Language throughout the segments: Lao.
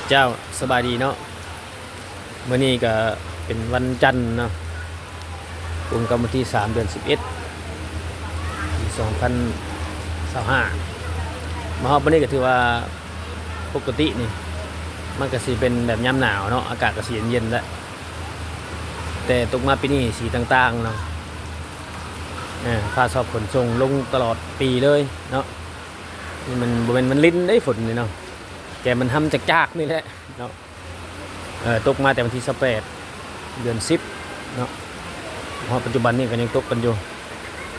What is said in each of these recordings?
ເຈົ້າ ສະບາຍດີເນາະ. ມື້ນີ້ກໍເປັນວັນຈັນເນາະ ກົງກັບວັນທີສາມ ເດືອນສິບເອັດ ປີສອງພັນຊາວຫ້າ. ມາຮອດມື້ນີ້ກໍຖືວ່າປົກກະຕິນີ້ ມັນກໍຊິເປັນແບບຍາມໜາວເນາະ, ອາກາດກໍຊິເຢັນໆແຫຼະ. ແຕ່ຕົກມາປີນີ້ສີຕ່າງໆເນາະ, ເອີ ຟ້າຊອບຝົນສົ່ງລົງຕະຫຼອດປີເລີຍເນາະ. ນີ້ມັນບໍ່ແມ່ນມັນລິນເດ້ ຝົນນີ້ເນາະ, ແຕ່ມັນຮຳຈາກໆນີ້ແຫຼະເນາະ. ເອີ ຕົກມາແຕ່ວັນທີຊາວແປດ ເດືອນສິບເນາະ, ຮອດປັດຈຸບັນນີ້ກໍຍັງຕົກກັນຢູ່.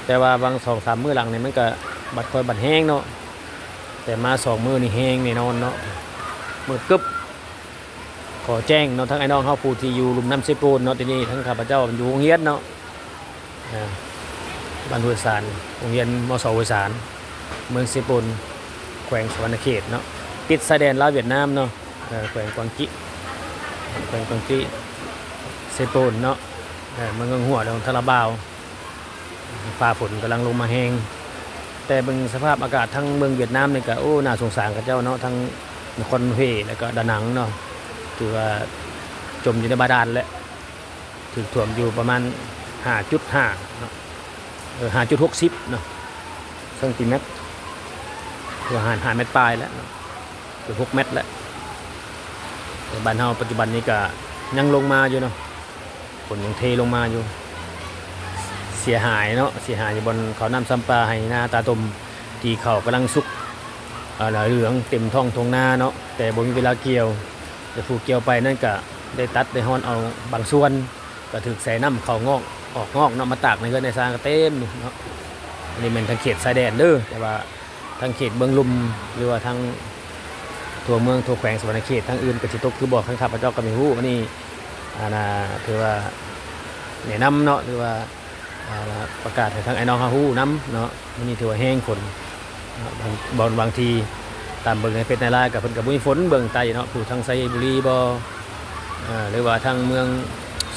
ແຕ່ວ່າຫວ່າງສອງສາມມື້ຫຼັງນີ້ ມັນກໍບັດຄ່ອຍບັດແຮງເນາະ, ແຕ່ມາສອງມື້ນີ້ແຮງແນ່ນອນເນາະ. ມືດກຶບ ຂໍແຈ້ງເນາະ ທັງອ້າຍນ້ອງເຮົາຜູ້ທີ່ຢູ່ລຸ່ມນ້ຳເຊໂປນເນາະ, ທີ່ນີ້ທັງຂ້າພະເຈົ້າຢູ່ໂຮງຮຽນເນາະ ເອີ ບ້ານຫ້ວຍສານ, ໂຮງຮຽນ ມສ ຫ້ວຍສານ ເມືອງເຊໂປນ ແຂວງສະຫວັນນະເຂດເນາະ, ຕິດຊາຍແດນລາວຫວຽດນາມເນາະ. ເອີ ແຂວງກວາງຈິ ແຂວງກວາງຈິ ເຊໂປນເນາະ. ເອີ ເມືອງເງືອງຫົວ ດອງທາລາບາວ ຟ້າຝົນກຳລັງລົງມາແຮງ. ແຕ່ເບິ່ງສະພາບອາກາດທາງເມືອງຫວຽດນາມນີ້ກໍ ໂອ້ ໜ້າສົງສານເຂົາເຈົ້າເນາະ, ທັງນະຄອນເວ ແລ້ວກໍດານັງເນາະ, ຖືວ່າຈົມຢູ່ໃນບາດານແຫຼະ. ຖືກຖ້ວມຢູ່ປະມານຫ້າຈຸດຫ້າເນາະ, ເອີ ຫ້າຈຸດຫົກສິບເນາະ ຊັງຕີແມັດ, ຄືວ່າຫ້າ ຫ້າແມັດປາຍແລ້ວເນາະ, ເກືອບຫົກແມັດແລ້ວ. ແຕ່ບ້ານເຮົາປັດຈຸບັນນີ້ກະຍັງລົງມາຢູ່ເນາະ, ຝົນຍັງເທລົງມາຢູ່. ເສຍຫາຍເນາະ, ເສຍຫາຍຢູ່ບ່ອນເຂົ້ານ້ຳຊຳປາ, ໄຮ່ນາຕາຕົມ ທີ່ເຂົ້າກຳລັງສຸກ ອ່າ ເຫຼືອງເຕັມທ້ອງທົ່ງນາເນາະ, ແຕ່ບໍ່ມີເວລາກ່ຽວ. ແຕ່ຜູ້ກ່ຽວໄປນັ້ນກະໄດ້ຕັດໄດ້ຮອນເອົາບາງສ່ວນ, ກໍຖືກແຊ່ນ້ຳເຂົ້າງອກອອກງອກເນາະ, ມາຕາກໃນເຮືອນໃນຊານກໍເຕັມເນາະ. ອັນນີ້ແມ່ນທາງເຂດຊາຍແດນເດີ, ແຕ່ວ່າທາງເຂດເມືອງລຸ່ມ ຫຼືວ່າທາງທົ່ວເມືອງທົ່ວແຂວງສະຫວັນນະເຂດ ທາງອື່ນກໍຊິຕົກຄືບໍ່ ທາງຂ້າພະເຈົ້າກໍບໍ່ຮູ້. ອັນນີ້ ອັນນ່າ ຖືວ່າແນະນຳເນາະ ຫຼືວ່າ ອ່າ ປະກາດໃຫ້ທາງອ້າຍນ້ອງເຮົາຮູ້ນຳເນາະ. ມື້ນີ້ຖືວ່າແຮງຝົນເນາະ, ບາງ ບາງ ບາງທີຕາມເບິ່ງໃນເຟສໃນໄລນ໌ກໍເພິ່ນກໍບໍ່ມີຝົນເບື້ອງໃຕ້ເນາະ, ຜູ້ທາງໄຊບູລີບໍ ເອີ ຫຼືວ່າທາງເມືອງ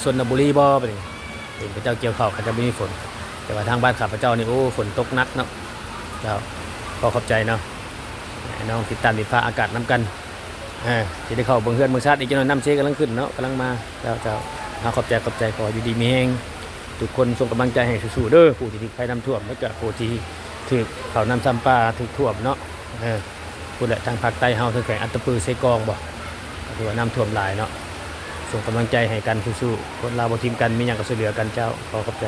ຊົນນະບູລີບໍ ບາດນີ້ເຫັນເຂົາເຈົ້າກ່ຽວເຂົ້າ ເຂົາເຈົ້າບໍ່ມີຝົນ, ແຕ່ວ່າທາງບ້ານຂ້າພະເຈົ້ານີ້ ໂອ້ ຝົນຕົກໜັກເນາະ. ເຈົ້າ ຂໍຂອບໃຈເນາະ, ໃຫ້ນ້ອງຕິດຕາມດິນຟ້າອາກາດນຳກັນ. ເອີ ຊິໄດ້ເຂົ້າເບິ່ງເຮືອນເບິ່ງຊານອີກຈັກໜ່ອຍ, ນ້ຳເຊກຳລັງຂຶ້ນເນາະ, ກຳລັງມາ. ເຈົ້າ ເຈົ້າ ເຮົາຂອບໃຈ ຂອບໃຈ, ຂໍຢູ່ດີມີແຮງ ທຸກຄົນ. ສົ່ງກຳລັງໃຈໃຫ້ສູ້ໆເດີ ຜູ້ທີ່ຖືກໄພນ້ຳຖ້ວມ ແລ້ວກະຜູ້ທີ່ຖືກເຂົ້ານ້ຳຊຳປາ ຖືກຖ້ວມເນາະ. ເອີ ພຸ້ນແຫຼະ ທາງພາກໃຕ້ເຮົາ ທາງແຂວງອັດຕະປື ເຊກອງບໍ ກໍຖືວ່ານ້ຳຖ້ວມຫຼາຍເນາະ. ສົ່ງກຳລັງໃຈໃຫ້ກັນ ສູ້ໆ, ຄົນລາວບໍ່ຖິ້ມກັນ, ມີຫຍັງກໍຊ່ວຍເຫຼືອກັນ. ເຈົ້າ ຂໍຂອບໃຈ.